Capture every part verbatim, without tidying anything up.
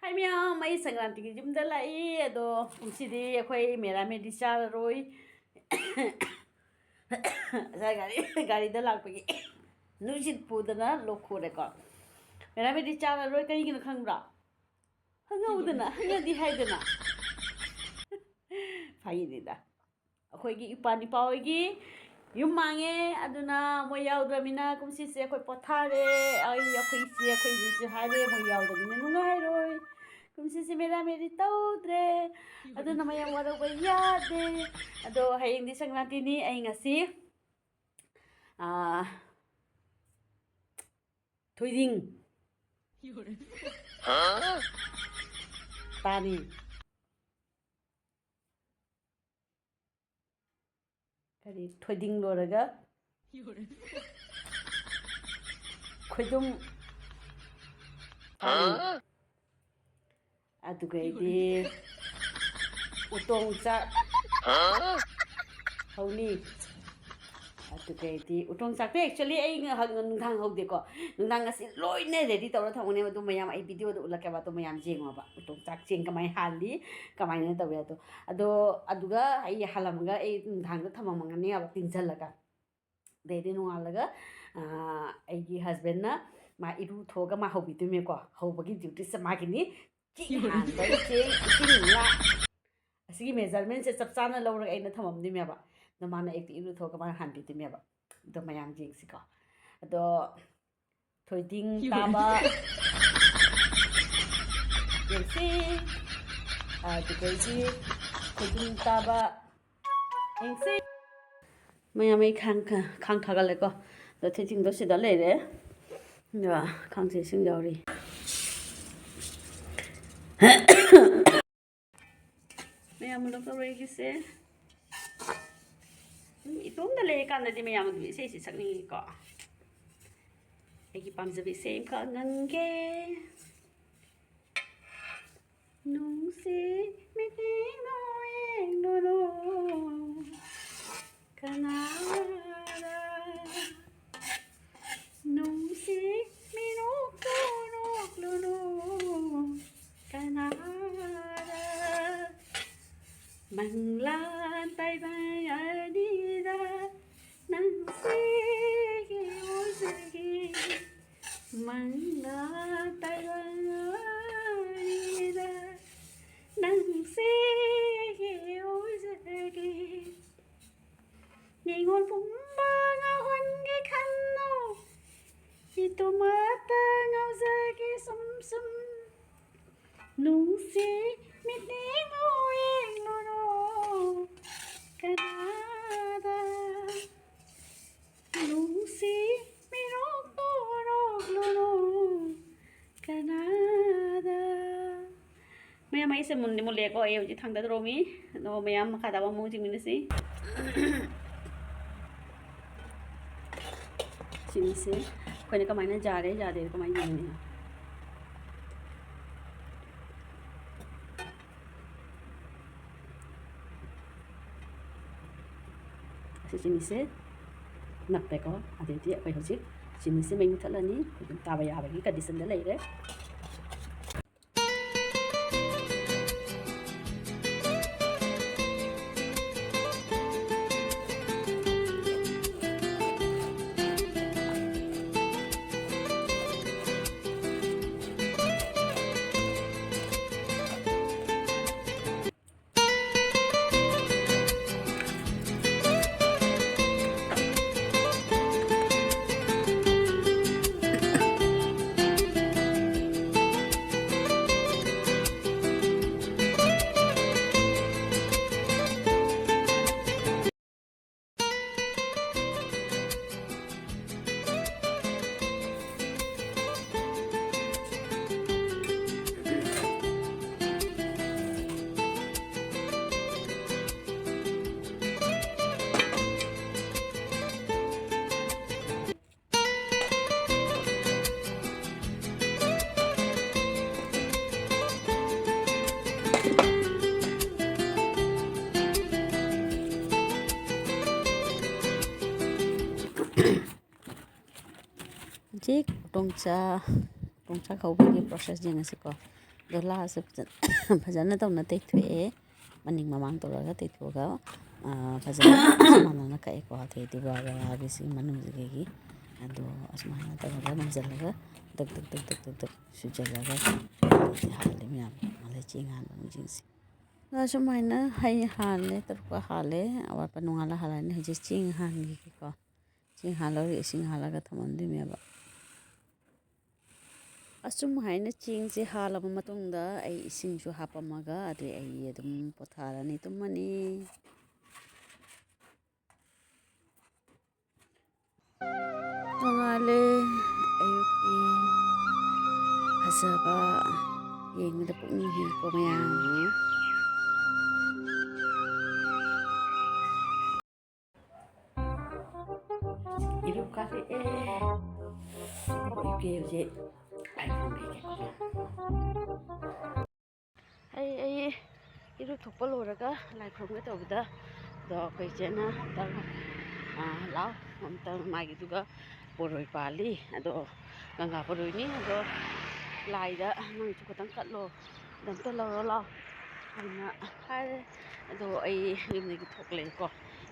ꯍꯥꯏ ꯃꯌꯥꯝ, ꯑꯩ ꯁꯪꯀ꯭ꯔꯥꯟꯇꯤꯒꯤ ꯌꯨꯝꯗ ꯂꯥꯛꯏ꯫ ꯑꯗꯣ ꯀꯨꯝꯁꯤꯗꯤ ꯑꯩꯈꯣꯏ ꯃꯦꯔꯥ ꯃꯦꯗꯤ ꯆꯥꯔꯔꯣꯏ꯫ ꯉꯁꯥꯏ ꯒꯥꯔꯤ, ꯒꯥꯔꯤꯗ ꯂꯥꯛꯄꯒꯤ ꯅꯨꯡꯁꯤꯠ ꯐꯨꯗꯅ ꯂꯣꯛ ꯈꯨꯔꯦꯀꯣ꯫ ꯃꯦꯔꯥ ꯃꯦꯗꯤ ꯆꯥꯔꯔꯣꯏ, ꯀꯩꯒꯤꯅꯣ ꯈꯪꯕ꯭ꯔꯥ? ꯍꯪꯉꯧꯗꯅ, ꯍꯪꯉꯗꯤ ꯍꯥꯏꯗꯅ꯫ ꯐꯥꯒꯤꯅꯤꯗ꯫ ꯑꯩꯈꯣꯏꯒꯤ ꯏꯄꯥ ꯅꯤꯄꯥ ꯍꯣꯏꯒꯤ ꯌꯨꯝ ꯃꯥꯡꯉꯦ, ꯑꯗꯨꯅ ꯃꯣꯏ ꯌꯥꯎꯗ꯭ꯔꯕꯅꯤꯅ ꯀꯨꯝꯁꯤꯁꯦ ꯑꯩꯈꯣꯏ ꯄꯣꯊꯥꯔꯦ꯫ ꯑꯩ, ꯑꯩꯈꯣꯏ ꯏꯆꯦ, ꯑꯩꯈꯣꯏ ꯏꯅꯦꯁꯨ ꯍꯥꯏꯔꯦ, ꯃꯣꯏ ꯌꯥꯎꯗꯕꯅꯤꯅ ꯅꯨꯡꯉꯥꯏꯔꯣꯏ꯫ ꯀꯨꯝꯁꯤꯁꯦ ꯃꯦꯔꯥ ꯃꯦꯔꯤ ꯇꯧꯗ꯭ꯔꯦ, ꯑꯗꯨꯅ ꯃꯌꯥꯝ ꯋꯥꯔꯧꯕ ꯌꯥꯗꯦ꯫ ꯑꯗꯣ ꯍꯌꯦꯡꯗꯤ ꯁꯪꯀ꯭ꯔꯥꯟꯇꯤꯅꯤ꯫ ꯑꯩ ꯉꯁꯤ, ꯑꯥ, ꯊꯣꯏꯗꯤꯡ ꯇꯥꯅꯤ꯫ ꯀꯔꯤ, ꯊꯣꯏꯗꯤꯡ ꯂꯣꯏꯔꯒ ꯈꯣꯏꯗꯨꯝ ꯇꯥꯅꯤ꯫ ꯑꯗꯨꯒꯩꯗꯤ ꯎꯇꯣꯡ ꯆꯥꯛ ꯍꯧꯅꯤ꯫ ꯑꯗꯨꯒꯩꯗꯤ ꯎꯇꯣꯡ ꯆꯥꯛꯇꯤ actually ꯑꯩ ꯉꯥꯏꯍꯥꯛ ꯅꯨꯡꯗꯥꯡ ꯍꯧꯗꯦꯀꯣ꯫ ꯅꯨꯡꯗꯥꯡ ꯉꯁꯤ ꯂꯣꯏꯅ ready ꯇꯧꯔ ꯊꯝꯒꯅꯦꯕ꯫ ꯑꯗꯨ ꯃꯌꯥꯝ ꯑꯩ video ꯗ ꯎꯠꯂꯛꯀꯦꯕ꯫ ꯑꯗꯨ ꯃꯌꯥꯝ ꯌꯦꯡꯉꯣꯕ꯫ ꯎꯇꯣꯡ ꯆꯥꯛ ꯆꯦꯡ ꯀꯃꯥꯏꯅ ꯍꯥꯜꯂꯤ, ꯀꯃꯥꯏꯅ ꯇꯧꯏ ꯑꯗꯣ꯫ ꯑꯗꯣ ꯑꯗꯨꯒ ꯑꯩ ꯍꯥꯜꯂꯝꯃꯒ ꯑꯩ ꯅꯨꯡꯗꯥꯡꯗ ꯊꯝꯃꯝꯃꯒꯅꯦꯕ ꯇꯤꯡꯁꯤꯜꯂꯒ꯫ ꯑꯗꯩꯗꯤ ꯅꯣꯡꯉꯥꯜꯂꯒ, ꯑꯥ, ꯑꯩꯒꯤ husband ꯅ ꯃꯥ ꯏꯔꯨ ꯊꯣꯛꯑꯒ ꯃꯥ ꯍꯧꯕꯤꯗꯣꯏꯅꯦꯀꯣ꯫ ꯍꯧꯕꯒꯤ duty ꯁꯦ ꯃꯥꯒꯤꯅꯤ꯫ ꯆꯦꯡ ꯍꯥꯟꯕ, ꯆꯦꯡ, ꯏꯁꯤꯡ ꯂꯥ-, ꯑꯁꯤꯒꯤ measurement ꯁꯦ ꯆꯞ ꯆꯥꯅ ꯂꯧꯔꯒ ꯑꯩꯅ ꯊꯝꯃꯝꯗꯣꯏꯅꯦꯕ꯫ ꯑꯗꯣ ꯃꯥꯅ ꯑꯩꯗꯤ ꯏꯔꯨ ꯊꯣꯛꯑꯒ ꯃꯥꯅ ꯍꯥꯟꯕꯤꯗꯣꯏꯅꯦꯕ꯫ ꯑꯗꯣ ꯃꯌꯥꯝ ꯌꯦꯡꯁꯤꯀꯣ꯫ ꯑꯗꯣ ꯊꯣꯏꯗꯤꯡ ꯇꯥꯕ ꯌꯦꯡꯁꯤ꯫ ꯑꯗꯨꯗꯩꯗꯤ ꯊꯣꯏꯗꯤꯡ ꯇꯥꯕ ꯌꯦꯡꯁꯤ꯫ ꯃꯌꯥꯝ ꯑꯩ ꯈꯥꯡ, ꯈꯥꯡ ꯊꯥꯒꯠꯂꯦꯀꯣ꯫ ꯑꯗꯣ ꯊꯣꯏꯗꯤꯡꯗꯣ ꯁꯤꯗ ꯂꯩꯔꯦ꯫ ꯑꯗꯣ ꯈꯥꯡꯁꯦ ꯏꯁꯤꯡ ꯌꯥꯎꯔꯤ꯫ ꯃꯌꯥꯝ ꯂꯧꯊꯣꯔꯛꯏꯒꯤꯁꯦ꯫ ꯎꯝ, ꯏꯇꯣꯝꯇ ꯂꯩꯔꯀꯥꯟꯗꯗꯤ ꯃꯌꯥꯝ ꯑꯗꯨꯝ ꯏꯁꯩꯁꯦ ꯁꯛꯅꯤꯡꯉꯤꯀꯣ꯫ ꯑꯩꯒꯤ ꯄꯥꯝꯖꯕ ꯏꯁꯩ ꯑꯃꯈꯛ ꯉꯪꯒꯦ꯫ ꯅꯨꯡꯁꯤ ꯃꯤꯠꯌꯦꯡꯗꯣ ꯌꯦꯡꯂꯨꯅꯨ, ꯀꯅꯥꯗ? ꯅꯨꯡꯁꯤ ꯃꯤꯅꯣꯛꯇꯣ ꯅꯣꯛꯂꯨꯅꯨ, ꯃꯪꯂꯥꯟ ꯇꯥꯏꯕꯪ ꯑꯅꯤꯗ ꯅꯪꯁꯤꯒꯤ ꯑꯣꯏꯖꯒꯦ꯫ ꯃꯪꯂꯥꯟ ꯇꯥꯏꯕꯪ ꯑꯅꯤꯗ ꯅꯪꯁꯤꯒꯤ ꯑꯣꯏꯖꯒꯦ꯫ ꯅꯤꯉꯣꯜ ꯄꯨꯝꯕ ꯉꯥꯎꯍꯟꯒꯦ ꯈꯟꯅꯨ, ꯏꯇꯨꯝ ꯑꯃꯠꯇ ꯉꯥꯎꯖꯒꯦ ꯁꯨꯝ ꯁꯨꯝ꯫ ꯅꯨꯡꯁꯤ ꯃꯤꯠꯅꯦ ꯌꯦꯡꯂꯨꯅꯨ ꯀꯅꯥꯗ, ꯅꯨꯡꯁꯤ ꯃꯤꯔꯣꯛ ꯇꯣꯔꯣꯛꯂꯨꯅꯨ ꯀꯅꯥꯗ꯫ ꯃꯌꯥꯝ, ꯑꯩꯁꯦ ꯃꯨꯟꯗꯤ ꯃꯨꯜꯂꯦꯀꯣ, ꯑꯩ ꯍꯧꯖꯤꯛ ꯊꯥꯡꯗꯗ꯭ꯔꯣꯃꯤ꯫ ꯑꯗꯣ ꯃꯌꯥꯝ ꯃꯈꯥ ꯇꯥꯕ ꯑꯃꯨꯛ ꯌꯦꯡꯃꯤꯟꯅꯁꯤ꯫ ꯆꯤꯅꯤꯁꯦ ꯑꯩꯈꯣꯏꯅ ꯀꯃꯥꯏꯅ ꯌꯥꯔꯦ ꯌꯥꯗꯦ ꯀꯃꯥꯏꯅ ꯌꯦꯡꯒꯅꯤ? ꯑꯁꯤ ꯆꯤꯅꯤꯁꯦ ꯅꯞꯄꯦꯀꯣ꯫ ꯑꯗꯩꯗꯤ ꯑꯩꯈꯣꯏ ꯍꯧꯖꯤꯛ ꯆꯤꯅꯤꯁꯦ ꯃꯩ ꯃꯨꯊꯠꯂꯅꯤ꯫ ꯑꯗꯨꯝ ꯇꯥꯕ ꯌꯥꯕꯒꯤ ꯀꯟꯗꯤꯁꯟꯗ ꯂꯩꯔꯦ꯫ ꯍꯧꯖꯤꯛ ꯎꯇꯣꯡꯆꯥ, ꯎꯇꯣꯡꯆꯥ ꯍꯧꯕꯒꯤ process ꯌꯦꯡꯉꯁꯤꯀꯣ꯫ ꯑꯗꯣ ꯂꯥꯁꯦ ꯐꯖꯅ, ꯐꯖꯅ ꯇꯧꯅ ꯇꯩꯊꯣꯛꯑꯦ꯫ ꯃꯅꯤꯡ ꯃꯃꯥꯡ ꯇꯧꯔꯒ ꯇꯩꯊꯣꯛꯑꯒ, ꯑ, ꯐꯖꯅ ꯆꯞ ꯃꯥꯟꯅꯅ ꯀꯛꯑꯦꯀꯣ꯫ ꯑꯗꯩꯗꯤ ꯕꯣꯔꯥ ꯕꯣꯔꯥꯒꯤꯁꯤ ꯃꯅꯨꯡꯁꯤꯗꯒꯤ ꯑꯗꯣ ꯑꯁꯨꯃꯥꯏꯅ ꯇꯧꯔꯒ ꯅꯝꯁꯤꯜꯂꯒ ꯗꯛ ꯗꯛ ꯗꯛ ꯗꯛ ꯗꯛ ꯗꯛ ꯁꯨꯖꯜꯂꯒ ꯍꯥꯜꯂꯦ ꯃꯌꯥꯝ꯫ ꯍꯥꯜꯂꯦ ꯆꯦꯡ ꯍꯥꯟꯕ ꯃꯤꯁꯤꯡꯁꯦ꯫ ꯑꯗ ꯁꯨꯃꯥꯏꯅ ꯍꯩ ꯍꯥꯜꯂꯦ, ꯇꯔꯨꯛꯀ ꯍꯥꯜꯂꯦ꯫ ꯑꯋꯥꯠꯄ ꯅꯣꯡꯉꯥꯜꯂ ꯍꯥꯜꯂꯅꯤ꯫ ꯍꯧꯖꯤꯛ ꯆꯦꯡ ꯍꯥꯟꯈꯤꯒꯦꯀꯣ꯫ ꯆꯦꯡ ꯍꯥꯜꯂꯒ ꯏꯁꯤꯡ ꯍꯥꯜꯂꯒ ꯊꯝꯃꯝꯗꯣꯏꯅꯦꯕ꯫ ꯑꯁꯨꯝ ꯍꯥꯏꯅ ꯆꯦꯡꯁꯦ ꯍꯥꯜꯂꯕ ꯃꯇꯨꯡꯗ ꯑꯩ ꯏꯁꯤꯡꯁꯨ ꯍꯥꯞꯄꯝꯃꯒ ꯑꯗꯩ ꯑꯩ ꯑꯗꯨꯝ ꯄꯣꯊꯥꯔꯅꯤ, ꯇꯨꯝꯃꯅꯤ꯫ ꯅꯣꯡꯉꯥꯜꯂꯦ ꯑꯌꯨꯛꯀꯤ ꯐꯖꯕ, ꯌꯦꯡꯕꯗ ꯄꯨꯛꯅꯤꯡ ꯍꯨꯏꯀꯣ ꯃꯌꯥꯝ꯫ ꯏꯔꯨ ꯀꯥꯔꯛꯑꯦ꯫ ꯏꯔꯨꯒꯦ ꯍꯧꯖꯤꯛ꯫ ꯑꯩ ꯑꯩ ꯏꯔꯨ ꯊꯣꯛꯄ ꯂꯣꯏꯔꯒ ꯂꯥꯏ ꯈꯨꯔꯨꯝꯒꯦ ꯇꯧꯕꯗ, ꯑꯗꯣ ꯑꯩꯈꯣꯏ ꯏꯆꯦꯅ ꯑꯝꯇꯪ, ꯑꯥ, ꯂꯥꯎ, ꯑꯝꯇꯪ ꯃꯥꯒꯤꯗꯨꯒ ꯕꯣꯔꯣꯏ ꯄꯥꯜꯂꯤ꯫ ꯑꯗꯣ ꯒꯪꯒꯥ ꯕꯣꯔꯣꯏꯅꯤ꯫ ꯑꯗꯣ ꯂꯥꯏꯗ ꯅꯪꯁꯨ ꯈꯤꯇꯪ ꯀꯠꯂꯣ, ꯑꯗꯣ ꯑꯝꯇ ꯂꯧꯔꯣ ꯂꯥꯎ ꯍꯥꯏꯅ ꯍꯥꯏꯔꯦ꯫ ꯑꯗꯣ ꯑꯩ ꯌꯨꯝꯗꯒꯤ ꯊꯣꯛꯂꯛꯑꯦꯀꯣ꯫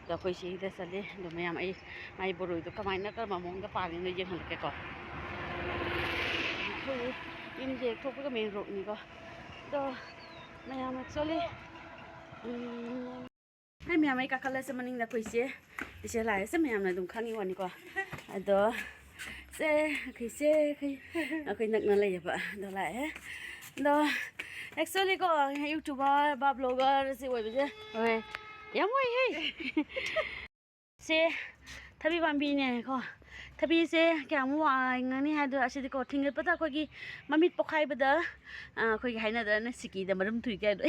ꯑꯗꯣ ꯑꯩꯈꯣꯏ ꯁꯤꯗ ꯆꯠꯂꯦ꯫ ꯑꯗꯣ ꯃꯌꯥꯝ ꯑꯩ ꯃꯥꯏ ꯕꯣꯔꯣꯏꯗꯣ ꯀꯃꯥꯏꯅ ꯀꯔꯝꯕ ꯃꯑꯣꯡꯗ ꯄꯥꯜꯂꯤꯅꯣ ꯌꯦꯡꯍꯜꯂꯛꯀꯦꯀꯣ꯫ ꯑꯩꯈꯣꯏ ꯌꯨꯝꯁꯦ ꯍꯦꯛ ꯊꯣꯛꯄꯒ ꯃꯦꯟ ꯔꯣꯗꯅꯤꯀꯣ꯫ ꯑꯗꯣ ꯃꯌꯥꯝ ꯆꯠꯂꯤ꯫ ꯎꯝ꯫ ꯍꯥꯏ ꯃꯌꯥꯝ, ꯑꯩ ꯀꯥꯈꯠꯂꯁꯦ ꯃꯅꯤꯡꯗ ꯑꯩꯈꯣꯏ ꯏꯆꯦ, ꯏꯆꯦ ꯂꯥꯛꯑꯦꯁꯦ ꯃꯌꯥꯝꯅ ꯑꯗꯨꯝ ꯈꯪꯉꯤ ꯋꯥꯅꯤꯀꯣ꯫ ꯑꯗꯣ ꯁꯦ ꯑꯩꯈꯣꯏ ꯏꯆꯦ, ꯑꯩꯈꯣꯏ, ꯑꯩꯈꯣꯏ ꯅꯛꯅ ꯂꯩꯌꯦꯕ꯫ ꯑꯗꯣ ꯂꯥꯛꯑꯦ꯫ ꯑꯗꯣ actually ꯀꯣ, YouTuber ꯕꯥ blogger ꯁꯤ ꯑꯣꯏꯕꯁꯦ, ꯍꯣꯏ, ꯌꯥꯝ ꯋꯥꯏꯍꯦ꯫ ꯁꯦ ꯊꯕꯤ ꯄꯥꯝꯕꯤꯅꯦꯀꯣ꯫ ꯊꯕꯤꯁꯦ ꯀꯌꯥꯃꯨꯛ ꯋꯥꯡꯉꯅꯤ ꯍꯥꯏꯗꯣ, ꯑꯁꯤꯗꯤꯀꯣ ꯊꯤꯡꯒꯠꯄꯗ ꯑꯩꯈꯣꯏꯒꯤ ꯃꯃꯤꯠ ꯄꯣꯛꯈꯥꯏꯕꯗ, ꯑ, ꯑꯩꯈꯣꯏꯒꯤ ꯍꯥꯏꯅꯗꯅ ꯁꯤꯀꯤꯗ ꯃꯔꯨꯝ ꯊꯨꯏ ꯀꯥꯏꯗꯣ꯫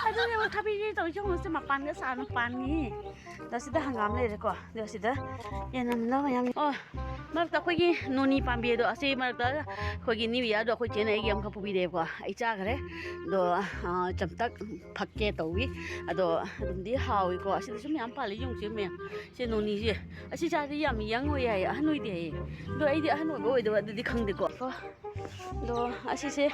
ꯑꯗꯨꯅꯦꯕ ꯊꯕꯤꯁꯦ ꯇꯧꯔꯤꯁꯦ, ꯍꯧꯖꯤꯛꯁꯦ ꯃꯄꯥꯟꯒ ꯁꯥꯅ ꯄꯥꯟꯉꯤ꯫ ꯑꯗꯣ ꯁꯤꯗ ꯍꯪꯒꯥꯝ ꯂꯩꯔꯦꯀꯣ꯫ ꯑꯗꯣ ꯁꯤꯗ ꯌꯦꯅꯝꯂꯣ ꯃꯌꯥꯝ꯫ ꯑꯣ, ꯃꯔꯛꯇ ꯑꯩꯈꯣꯏꯒꯤ ꯅꯣꯅꯤ ꯄꯥꯝꯕꯤ ꯑꯗꯣ, ꯑꯁꯤ ꯃꯔꯛꯇ ꯑꯩꯈꯣꯏꯒꯤ New Yearꯗꯣ ꯑꯩꯈꯣꯏ ꯆꯦꯅ ꯑꯩꯒꯤ ꯑꯃꯈꯛ ꯄꯨꯕꯤꯔꯛꯑꯦꯕꯀꯣ꯫ ꯑꯩ ꯆꯥꯈ꯭ꯔꯦ꯫ ꯑꯗꯣ, ꯑ, ꯆꯝꯇꯛ ꯐꯛꯀꯦ ꯇꯧꯏ꯫ ꯑꯗꯣ ꯑꯗꯨꯝꯗꯤ ꯍꯥꯎꯏꯀꯣ꯫ ꯑꯁꯤꯗꯁꯨ ꯃꯌꯥꯝ ꯄꯥꯜꯂꯤ, ꯌꯦꯡꯉꯨꯁꯦ ꯃꯌꯥꯝ꯫ ꯁꯦ ꯅꯣꯅꯤꯁꯦ꯫ ꯑꯁꯤ ꯆꯥꯗꯤ ꯌꯥꯝ ꯌꯪ ꯑꯣꯏ ꯍꯥꯏꯌꯦ, ꯑꯍꯟ ꯑꯣꯏꯗꯦ ꯍꯥꯏꯌꯦ꯫ ꯑꯗꯣ ꯑꯩꯗꯤ ꯑꯍꯟ ꯑꯣꯏꯕ ꯑꯣꯏꯗꯕ ꯑꯗꯨꯗꯤ ꯈꯪꯗꯦꯀꯣ꯫ ꯀꯣ꯫ ꯑꯗꯣ ꯑꯁꯤꯁꯦ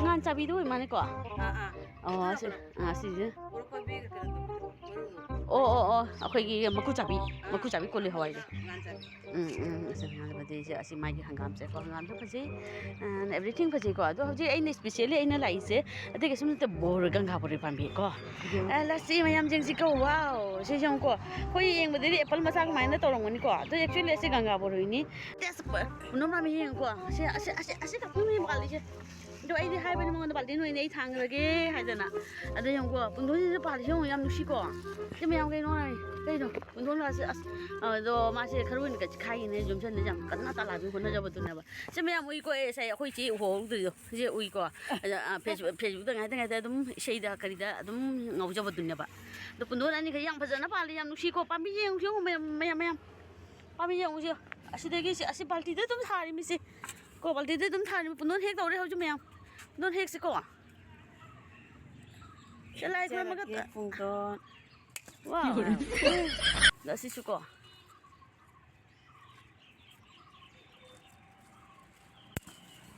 ꯉꯥꯟ ꯆꯥꯕꯤꯗꯣ ꯑꯣꯏ ꯃꯥꯅꯦꯀꯣ꯫ ꯑꯥ, ꯑꯥ꯫ ꯑꯣ, ꯑꯁꯤ, ꯑꯥ, ꯑꯁꯤꯁꯦ꯫ ꯃꯣꯔꯣꯛ ꯄꯥꯝꯕꯤ ꯀꯩꯅꯣꯗꯣ, ꯃꯔꯨꯗꯣ꯫ ꯑꯣ, ꯑꯣ, ꯑꯣ, ꯑꯩꯈꯣꯏꯒꯤ ꯃꯀꯨ ꯆꯥꯕꯤ, ꯑꯥ, ꯃꯀꯨ ꯆꯥꯕꯤ ꯀꯣꯂꯤ ꯍꯋꯥꯏꯗꯣ꯫ ꯉꯥꯟ ꯆꯥꯕꯤ꯫ ꯎꯝ, ꯎꯝ, ꯑꯁꯤ ꯉꯥꯟ ꯆꯥꯕꯤ, ꯑꯁꯤ ꯃꯥꯒꯤ ꯍꯪꯒꯥꯝꯁꯦꯀꯣ, ꯍꯪꯒꯥꯝꯁꯨ ꯐꯖꯩ꯫ ꯑ, everything ꯐꯖꯩꯀꯣ꯫ ꯑꯗꯣ ꯍꯧꯖꯤꯛ ꯑꯩꯅ specially ꯑꯩꯅ ꯂꯥꯛꯏꯁꯦ ꯑꯇꯩ ꯀꯩꯁꯨ ꯅꯠꯇꯦ, ꯕꯣꯔ, ꯒꯪꯒꯥ ꯕꯣꯔ ꯄꯥꯝꯕꯤ ꯀꯣ꯫ ꯎꯝ꯫ ꯑ, ꯂꯁꯤ ꯃꯌꯥꯝꯁꯤꯡꯁꯤꯀꯣ, wow, ꯁꯤꯁꯦ ꯌꯦꯡꯉꯨꯀꯣ꯫ ꯑꯩꯈꯣꯏ ꯌꯦꯡꯕꯗꯗꯤ apple ꯃꯆꯥ ꯀꯃꯥꯏꯅ ꯇꯧꯔꯝꯒꯅꯤꯀꯣ꯫ ꯑꯗꯣ actually ꯑꯁꯤ ꯒꯪꯒꯥ ꯕꯣꯔ ꯍꯨꯏꯅꯤ꯫ Taste ꯄꯨꯅꯝ ꯂꯥꯝꯃꯤ ꯌꯦꯡꯉꯨꯀꯣ꯫ ꯑꯁꯤ, ꯑꯁꯤ, ꯑꯁꯤ, ꯑꯁꯤ ꯈꯛꯇꯪꯅꯤ ꯄꯥꯜꯂꯤꯁꯦ꯫ ꯑꯗꯣ ꯑꯩꯗꯤ ꯍꯥꯏꯕꯅꯤ ꯃꯉꯣꯟꯗ ꯕꯥꯜꯇꯤꯟ ꯑꯣꯏꯅ ꯑꯩ ꯊꯥꯡꯈ꯭ꯔꯒꯦ ꯍꯥꯏꯗꯅ꯫ ꯑꯗꯣ ꯌꯦꯡꯉꯨꯀꯣ, ꯄꯨꯡꯗꯣꯟꯁꯤꯁꯨ ꯄꯥꯜꯂꯤꯁꯦ ꯌꯦꯡꯉꯨ, ꯌꯥꯝ ꯅꯨꯡꯁꯤꯀꯣ꯫ ꯁꯤ ꯃꯌꯥꯝ ꯀꯩꯅꯣ ꯍꯥꯏ-, ꯀꯩꯅꯣ? ꯄꯨꯡꯗꯣꯟ ꯂꯥꯛꯑꯁꯦ, ꯑꯁ, ꯑꯗꯣ ꯃꯥꯁꯦ ꯈꯔ ꯑꯣꯏꯅ ꯀꯩꯁꯨ ꯈꯥꯏꯒꯤꯅꯦ, ꯌꯨꯝꯁꯟꯗ ꯌꯥꯝ ꯀꯟꯅ ꯇꯥꯜꯂꯛꯑꯒ ꯍꯣꯠꯅꯖꯕꯗꯨꯅꯦꯕ꯫ ꯁꯤ ꯃꯌꯥꯝ ꯎꯏꯀꯣ, ꯑꯦ, ꯉꯁꯥꯏ ꯑꯩꯈꯣꯏ ꯆꯦ ꯎꯍꯧꯗ꯭ꯔꯤꯗꯣ, ꯁꯤꯁꯦ ꯎꯏꯀꯣ꯫ ꯑꯗ, ꯑ, Facebook, Facebookꯇ ꯉꯥꯏꯇ ꯉꯥꯏꯇ ꯑꯗꯨꯝ ꯏꯁꯩꯗ ꯀꯔꯤꯗ ꯑꯗꯨꯝ ꯉꯥꯎꯖꯕꯗꯨꯅꯦꯕ꯫ ꯑꯗꯣ ꯄꯨꯡꯗꯣꯟ ꯑꯅꯤꯈꯛ ꯌꯥꯝ ꯐꯖꯅ ꯄꯥꯜꯂꯤ, ꯌꯥꯝ ꯅꯨꯡꯁꯤꯀꯣ꯫ ꯄꯥꯝꯕꯤ ꯌꯦꯡꯉꯨ, ꯌꯦꯡꯉꯨ, ꯃꯌꯥꯝ, ꯃꯌꯥꯝ, ꯃꯌꯥꯝ꯫ ꯄꯥꯝꯕꯤ ꯌꯦꯡꯉꯨꯁꯦ꯫ ꯑꯁꯤꯗꯒꯤ ꯁꯤ, ꯑꯁꯤ ꯕꯥꯜꯇꯤꯗ ꯑꯗꯨꯝ ꯊꯥꯔꯤ ꯃꯤꯁꯦ꯫ ꯀꯣ, ꯕꯥꯜꯇꯤꯗ ꯑꯗꯨꯝ ꯊꯥꯔꯤ꯫ ꯄꯨꯡꯗꯣꯟ ꯍꯦꯛ ꯇꯧꯔꯦ ꯍꯧꯖꯤꯛ ꯃꯌꯥꯝ꯫ ꯄꯨꯡꯗꯣꯟ ꯍꯦꯛꯁꯤꯀꯣ꯫ ꯁꯦ ꯂꯥꯏ ꯈꯨꯔꯨꯝꯃꯒ ꯆꯠꯂꯒꯦ, ꯄꯨꯡꯗꯣꯟ꯫ ꯋꯥꯎ꯫ ꯑꯗꯣ ꯑꯁꯤꯁꯨꯀꯣ꯫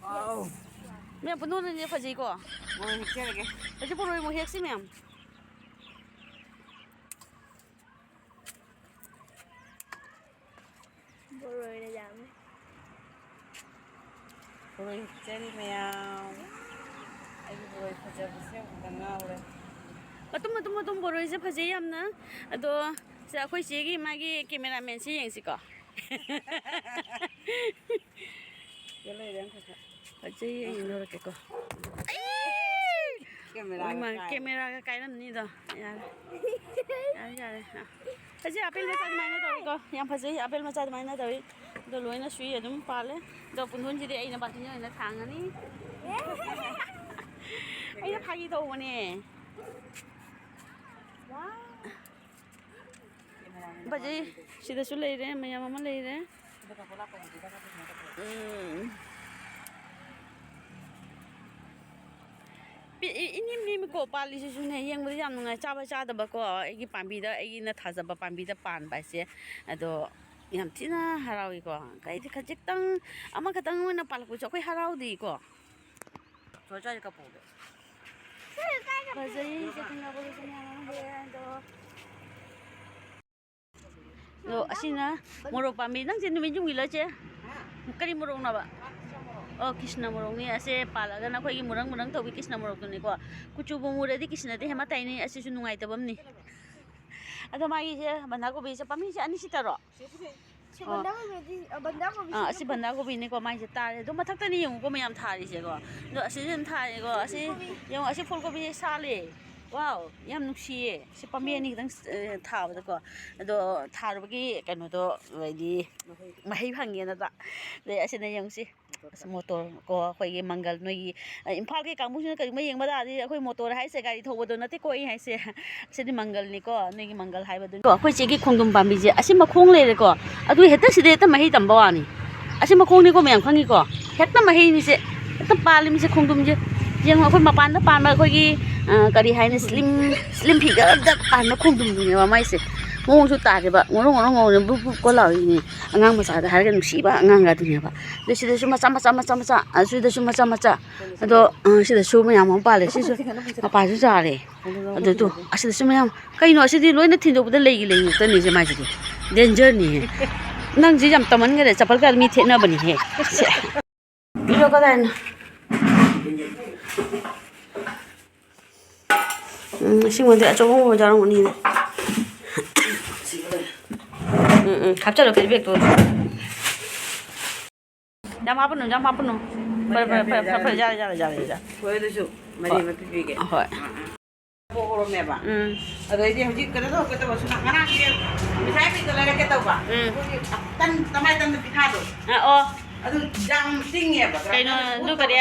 ꯋꯥꯎ꯫ ꯃꯌꯥꯝ ꯄꯨꯡꯗꯣꯟ ꯑꯅꯤ ꯐꯖꯩꯀꯣ꯫ ꯃꯣꯏ ꯍꯦꯛꯆꯔꯒꯦ꯫ ꯍꯧꯖꯤꯛ ꯄꯨꯔꯣꯏ ꯃꯣꯏ ꯍꯦꯛꯁꯤ ꯃꯌꯥꯝ꯫ ꯕꯣꯔꯣꯏꯅ ꯌꯥꯝꯃꯦ꯫ ꯕꯣꯔꯣꯏ ꯍꯦꯛꯆꯔꯤ ꯃꯌꯥꯝ꯫ ꯑꯩꯒꯤ ꯕꯣꯔꯣꯏ ꯐꯖꯕꯁꯦ ꯑꯃꯨꯛꯇ ꯉꯥꯎꯔꯦ꯫ ꯃꯇꯨꯝ, ꯃꯇꯨꯝ, ꯃꯇꯨꯝ ꯕꯣꯔꯣꯏꯁꯦ ꯐꯖꯩ ꯌꯥꯝꯅ꯫ ꯑꯗꯣ ꯁꯤꯗ ꯑꯩꯈꯣꯏ ꯆꯦꯒꯤ ꯃꯥꯒꯤ cameramanꯁꯦ ꯌꯦꯡꯁꯤꯀꯣ꯫ ꯁꯤꯗ ꯂꯩꯔꯦ ꯑꯃꯈꯛ꯫ ꯐꯖꯩ, ꯑꯩ ꯌꯦꯡꯗꯧꯔꯛꯀꯦꯀꯣ꯫ ꯑꯩ! Cameraꯒ ꯏꯃꯥ, ꯀꯥꯏꯔꯦ꯫ Cameraꯒ ꯀꯥꯏꯔꯝꯅꯤꯗꯣ꯫ ꯌꯥꯔꯦ꯫ ꯌꯥꯔꯦ, ꯌꯥꯔꯦ꯫ ꯑꯥ꯫ ꯐꯖꯩ, ꯑꯄꯦꯜ ꯃꯆꯥ ꯑꯗꯨꯃꯥꯏꯅ ꯇꯧꯋꯤꯀꯣ꯫ ꯌꯥꯝ ꯐꯖꯩ, ꯑꯄꯦꯜ ꯃꯆꯥ ꯑꯗꯨꯃꯥꯏꯅ ꯇꯧꯋꯤ꯫ ꯑꯗꯣ ꯂꯣꯏꯅ ꯁꯨꯏ ꯑꯗꯨꯝ ꯄꯥꯜꯂꯦ꯫ ꯑꯗꯣ ꯄꯨꯡꯗꯣꯟꯁꯤꯗꯤ ꯑꯩꯅ ꯕꯥꯜꯇꯤꯟ ꯑꯣꯏꯅ ꯊꯥꯡꯉꯅꯤ꯫ ꯑꯩꯅ ꯐꯥꯒꯤ ꯇꯧꯕꯅꯦ꯫ ꯐꯖꯩ꯫ ꯁꯤꯗꯁꯨ ꯂꯩꯔꯦ, ꯃꯌꯥꯝ ꯑꯃ ꯂꯩꯔꯦ꯫ ꯎꯝ꯫ ꯄꯤ-, ꯏ-, ꯏꯅꯤꯝ ꯅꯤꯝꯃꯤꯀꯣ, ꯄꯥꯜꯂꯤꯁꯤꯁꯨꯅꯦ, ꯌꯦꯡꯕꯗ ꯌꯥꯝ ꯅꯨꯡꯉꯥꯏ꯫ ꯆꯥꯕ ꯆꯥꯗꯕꯀꯣ, ꯑꯩꯒꯤ ꯄꯥꯝꯕꯤꯗ, ꯑꯩꯒꯤꯅ ꯊꯥꯖꯕ ꯄꯥꯝꯕꯤꯗ ꯄꯥꯟꯕ ꯍꯥꯏꯁꯦ꯫ ꯑꯗꯣ ꯌꯥꯝ ꯊꯤꯅ ꯍꯔꯥꯎꯏꯀꯣ꯫ ꯀꯩꯗꯤ ꯈꯖꯤꯛꯇꯪ, ꯑꯃꯈꯛꯇꯪ ꯑꯣꯏꯅ ꯄꯥꯜꯂꯛꯄꯁꯨ ꯑꯩꯈꯣꯏ ꯍꯔꯥꯎꯗꯤꯀꯣ꯫ ꯁ꯭ꯋꯥꯏ ꯀꯞꯄꯧꯗꯦ꯫ ꯐꯖꯩ, ꯆꯦꯇꯟ ꯀꯥꯄꯨꯔꯁꯨ ꯃꯌꯥꯝ ꯑꯃ ꯍꯦꯛꯑꯦ ꯑꯗꯣ꯫ ꯑꯗꯣ ꯑꯁꯤꯅ ꯃꯣꯔꯣꯛ ꯄꯥꯝꯕꯤ꯫ ꯅꯪꯁꯦ ꯅꯨꯃꯤꯠ ꯌꯨꯡꯉꯤꯂꯣ, ꯏꯆꯦ? ꯀꯔꯤ ꯃꯣꯔꯣꯛꯅꯣꯕ? ꯑꯣ, ꯀ꯭ꯔꯤꯁꯅ ꯃꯣꯔꯣꯛꯅꯤ꯫ ꯑꯁꯦ ꯄꯥꯜꯂꯒꯅ ꯑꯩꯈꯣꯏꯒꯤ ꯃꯨꯔꯪ ꯃꯨꯔꯪ ꯇꯧꯕꯤ ꯀ꯭ꯔꯤꯁꯅ ꯃꯣꯔꯣꯛꯇꯨꯅꯤꯀꯣ꯫ ꯀꯨꯆꯨꯕꯨ ꯃꯨꯔꯗꯤ ꯀ꯭ꯔꯤꯁꯅꯗꯤ ꯍꯦꯟ ꯃꯇꯥꯏꯅꯤ꯫ ꯑꯁꯤꯁꯨ ꯅꯨꯡꯉꯥꯏꯇꯕ ꯑꯃꯅꯤ꯫ ꯑꯗꯣ ꯃꯥꯒꯤꯁꯦ ꯕꯟꯙꯥ ꯀꯣꯕꯤꯁꯦ ꯄꯥꯝꯕꯤꯁꯦ ꯑꯅꯤ ꯁꯤꯠꯇꯔꯣ? ꯁꯤ ꯑꯣ꯫ ꯕꯟꯙꯥ ꯀꯣꯕꯤꯗꯤ, ꯑ, ꯕꯟꯙꯥ ꯀꯣꯕꯤ ꯑꯥ, ꯁꯤꯗ ꯑꯁꯤ ꯕꯟꯙꯥ ꯀꯣꯕꯤꯅꯤꯀꯣ, ꯃꯥꯏꯁꯦ ꯇꯥꯔꯦ꯫ ꯑꯗꯣ ꯃꯊꯛꯇꯅꯤ ꯌꯦꯡꯉꯨꯀꯣ ꯃꯌꯥꯝ ꯊꯥꯔꯤꯁꯦꯀꯣ꯫ ꯑꯗꯣ ꯑꯁꯤꯁꯨ ꯑꯗꯨꯝ ꯊꯥꯔꯦꯀꯣ꯫ ꯑꯁꯤ ꯐꯨꯜ ꯀꯣꯕꯤ꯫ ꯌꯦꯡꯉꯣ, ꯑꯁꯤ ꯐꯨꯜ ꯀꯣꯕꯤꯁꯦ ꯁꯥꯠꯂꯦ꯫ ꯋꯥꯎ, ꯌꯥꯝ ꯅꯨꯡꯁꯤꯌꯦ꯫ ꯁꯤ ꯄꯥꯝꯕꯤ ꯑꯅꯤ ꯈꯛꯇꯪ, ꯑ, ꯊꯥꯕꯗꯀꯣ꯫ ꯑꯗꯣ ꯊꯥꯔꯨꯕꯒꯤ ꯀꯩꯅꯣꯗꯣ, ꯍꯥꯏꯗꯤ ꯃꯍꯩ ꯐꯪꯉꯦꯅ꯫ ꯑꯗꯩ ꯑꯁꯤꯅ ꯌꯦꯡꯉꯨꯁꯤ꯫ ꯑꯁ, ꯃꯣꯇꯣꯔ ꯀꯣ, ꯑꯩꯈꯣꯏꯒꯤ ꯃꯪꯒꯜ ꯅꯣꯏꯒꯤ, ꯑ, ꯏꯝꯐꯥꯜꯒꯤ ꯀꯥꯡꯕꯨꯁꯤꯅ ꯀꯔꯤꯒꯨꯝꯕ ꯌꯦꯡꯕ ꯇꯥꯔꯗꯤ ꯑꯩꯈꯣꯏ ꯃꯣꯇꯣꯔ ꯍꯥꯏꯁꯦ ꯒꯥꯔꯤ ꯊꯧꯕꯗꯣ ꯅꯠꯇꯦꯀꯣ ꯑꯩ ꯍꯥꯏꯁꯦ꯫ ꯁꯤꯗꯤ ꯃꯪꯒꯜꯅꯤꯀꯣ, ꯅꯣꯏꯒꯤ ꯃꯪꯒꯜ ꯍꯥꯏꯕꯗꯨꯅꯤ꯫ ꯀꯣ, ꯑꯩꯈꯣꯏ ꯆꯦꯒꯤ ꯈꯣꯡꯗ꯭ꯔꯨꯝ ꯄꯥꯝꯕꯤꯁꯦ ꯑꯁꯤ ꯃꯈꯣꯡ ꯂꯩꯔꯦꯀꯣ, ꯑꯗꯨ ꯍꯦꯛꯇ ꯁꯤꯗ ꯍꯦꯛꯇ ꯃꯍꯩ ꯇꯝꯕ ꯋꯥꯅꯤ꯫ ꯑꯁꯤ ꯃꯈꯣꯡꯅꯤꯀꯣ ꯃꯌꯥꯝ ꯈꯪꯉꯤꯀꯣ, ꯍꯦꯛꯇ ꯃꯍꯩꯅꯤꯁꯦ, ꯍꯦꯛꯇ ꯄꯥꯜꯂꯤꯃꯤꯁꯦ ꯈꯣꯡꯗ꯭ꯔꯨꯝꯁꯦ꯫ ꯌꯦꯡꯉꯣ, ꯑꯩꯈꯣꯏ ꯃꯄꯥꯟꯗ ꯄꯥꯟꯕ ꯑꯩꯈꯣꯏꯒꯤ, ꯑ, ꯀꯔꯤ ꯍꯥꯏꯅꯤ, ꯁ꯭ꯂꯤꯝ, ꯁ꯭ꯂꯤꯝ ꯐꯤꯒꯔꯗ ꯄꯥꯟꯕ ꯈꯣꯡꯗ꯭ꯔꯨꯝꯗꯨꯅꯦꯕ ꯃꯥꯏꯁꯦ꯫ ꯃꯑꯣꯡꯁꯨ ꯇꯥꯗꯦꯕ, ꯉꯧꯔꯣꯛ ꯉꯧꯔꯣꯛ ꯉꯧꯔꯦ, ꯕꯨꯛ ꯕꯨꯛ ꯀꯣ ꯂꯥꯎꯔꯤꯅꯦ꯫ ꯑꯉꯥꯡ ꯃꯆꯥꯗ ꯍꯥꯏꯔꯒ ꯅꯨꯡꯁꯤꯕ ꯑꯉꯥꯡꯒ ꯑꯗꯨꯅꯦꯕ꯫ ꯑꯗꯨ ꯁꯤꯗꯁꯨ ꯃꯆꯥ, ꯃꯆꯥ, ꯃꯆꯥ, ꯃꯆꯥ, ꯑꯁꯤꯗꯁꯨ ꯃꯆꯥ, ꯃꯆꯥ꯫ ꯑꯗꯣ, ꯑ, ꯁꯤꯗꯁꯨ ꯃꯌꯥꯝ ꯑꯃ ꯄꯥꯜꯂꯦ꯫ ꯁꯤꯁꯨ ꯃꯄꯥꯁꯨ ꯆꯥꯔꯦ꯫ ꯑꯗꯨ ꯇꯨ, ꯑꯁꯤꯗꯁꯨ ꯃꯌꯥꯝ꯫ ꯀꯩꯅꯣ, ꯑꯁꯤꯗꯤ ꯂꯣꯏꯅ ꯊꯤꯟꯗꯣꯛꯄꯗ ꯂꯩꯒꯤ ꯂꯩ ꯉꯥꯛꯇꯅꯤꯁꯦ ꯃꯥꯏꯁꯤꯗꯤ꯫ ꯗꯦꯟꯖꯔꯅꯤꯍꯦ꯫ ꯅꯪꯁꯤ ꯌꯥꯝ ꯇꯝꯃꯟꯈꯔꯦ꯫ ꯆꯄꯜ ꯀꯥꯏꯗ ꯃꯤ ꯊꯦꯠꯅꯕꯅꯤꯍꯦ꯫ ꯁꯦ꯫ ꯏꯔꯣ ꯀꯗꯥꯏꯅꯣ? ꯎꯝ, ꯑꯁꯤꯉꯣꯟꯗꯤ ꯑꯆꯧꯕ ꯑꯃ ꯌꯥꯎꯔꯝꯒꯅꯤꯅꯦ꯫ ꯎꯝ, ꯎꯝ, ꯍꯥꯞꯆꯜꯂꯣ ꯀꯦꯔꯤ ꯕꯦꯒꯇꯣ꯫ ꯌꯥꯝ ꯍꯥꯞꯄꯅꯨ, ꯌꯥꯝ ꯍꯥꯞꯄꯅꯨ꯫ ꯐꯔꯦ, ꯐꯔꯦ, ꯐꯔꯦ, ꯐꯔꯦ, ꯐꯔꯦ, ꯌꯥꯔꯦ, ꯌꯥꯔꯦ, ꯌꯥꯔꯦ, ꯌꯥꯔꯦ꯫ ꯍꯣꯏ, ꯑꯗꯨꯁꯨ ꯃꯔꯤ ꯍꯣꯏ꯫ ꯑꯃ ꯄꯤꯕꯤꯒꯦ꯫ ꯍꯣꯏ꯫ ꯑꯥ, ꯑꯥ꯫ ꯄꯣꯛꯍꯧꯔꯝꯃꯦꯕ꯫ ꯎꯝ꯫ ꯑꯗꯩꯗꯤ ꯍꯧꯖꯤꯛ ꯀꯩꯅꯣ ꯇꯧꯔꯛꯀꯦ ꯇꯧꯕ, ꯁꯨꯝ ꯉꯔꯥꯡꯒꯤ ꯄꯩꯁꯥ ꯄꯤꯗ ꯂꯩꯔꯛꯀꯦ ꯇꯧꯕ꯫ ꯎꯝ꯫ ꯑꯩꯈꯣꯏꯒꯤ ꯇꯟ, ꯇꯃꯥꯏ ꯇꯟꯗ ꯄꯤꯊꯥꯗꯣ꯫ ꯑꯥ, ꯑꯣ꯫ ꯑꯗꯨ ꯌꯥꯝ ꯇꯤꯡꯉꯦꯕ꯫ ꯀꯩꯅꯣ, ꯑꯗꯨ ꯀꯔꯤ?